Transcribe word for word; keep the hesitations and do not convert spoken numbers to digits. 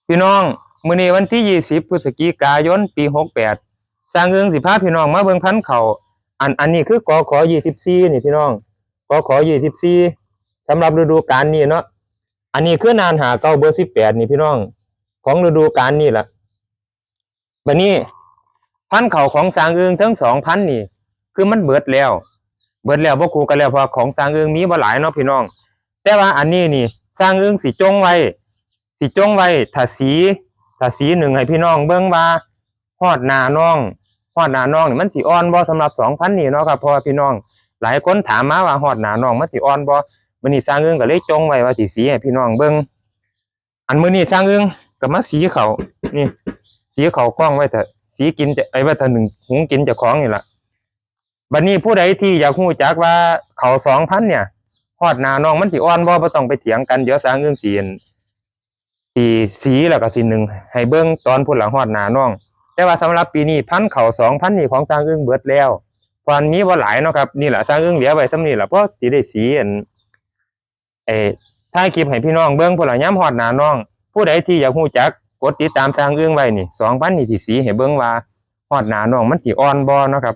พี่น้อง มื้อนี้วันที่ยี่สิบพฤศจิกายนปีหกแปด ช่างอึ้งสิพาพี่น้องมาเบิ่งพันธุ์ข้าว อัน อันนี้คือกขยี่สิบสี่นี่พี่น้อง กขยี่สิบสี่ สำหรับฤดูกาลนี้เนาะ อันนี้คือน่านห้าเก้าเบอร์สิบแปดนี่พี่น้อง ของฤดูกาลนี้ล่ะ บัดนี้พันธุ์ข้าวของช่างอึ้งทั้งสองพันธุ์นี่ คือมันเบิดแล้ว เบิดแล้วบ่คู่กันแล้ว เพราะว่าของช่างอึ้งมีบ่หลายเนาะพี่น้อง แต่ว่าอันนี้นี่ช่างอึ้งสิจงไว้ สิจงไว้ถ้าสี ถ้าสีหนึ่งให้พี่น้องเบิ่งว่าฮอดหน้าน้อง ฮอดหน้าน้องนี่มันสิอ่อนบ่สำหรับสองพันธุ์นี่เนาะครับ เพราะว่าพี่น้องหลายคนถามมาว่าฮอดหน้าน้องมันสิอ่อนบ่ มื้อนี้ช่างอึ้งก็เลยจงไว้ว่าสิสีให้พี่น้องเบิ่ง อันมื้อนี้ช่างอึ้งก็มาสีข้าวนี่ สีข้าวกล้องไว้เถอะ สีกินจะ ไอ้ไว้เถอะหนึ่งหุงกินเจ้าของนี่ล่ะ บัดนี้ผู้ใดที่อยากฮู้จักว่าข้าวสองพันเนี่ย ฮอดหน้าน้องมันสิอ่อนบ่ บ่ต้องไปเถียงกัน เดี๋ยวช่างอึ้งสิ สิสีแล้วก็สินึ่งให้เบิ่งตอนพุ้นละฮอดหน้าน้อง แต่ว่าสำหรับปีนี้พันธุ์ข้าวสองพันนี่ของช่างอึ้งเบิดแล้ว เพราะมันมีบ่หลายเนาะครับ นี่ล่ะช่างอึ้งเหลือไว้ส่ำนี่ล่ะ พอสิได้สีอัน เอ่อ ถ่ายคลิปให้พี่น้องเบิ่งพุ้นละ ยามฮอดหน้าน้อง ผู้ใดที่อยากฮู้จักกดติดตามช่างอึ้งไว้นี่ สองพันนี่สิสีให้เบิ่งว่าฮอดหน้าน้องมันสิอ่อนบ่เนาะครับ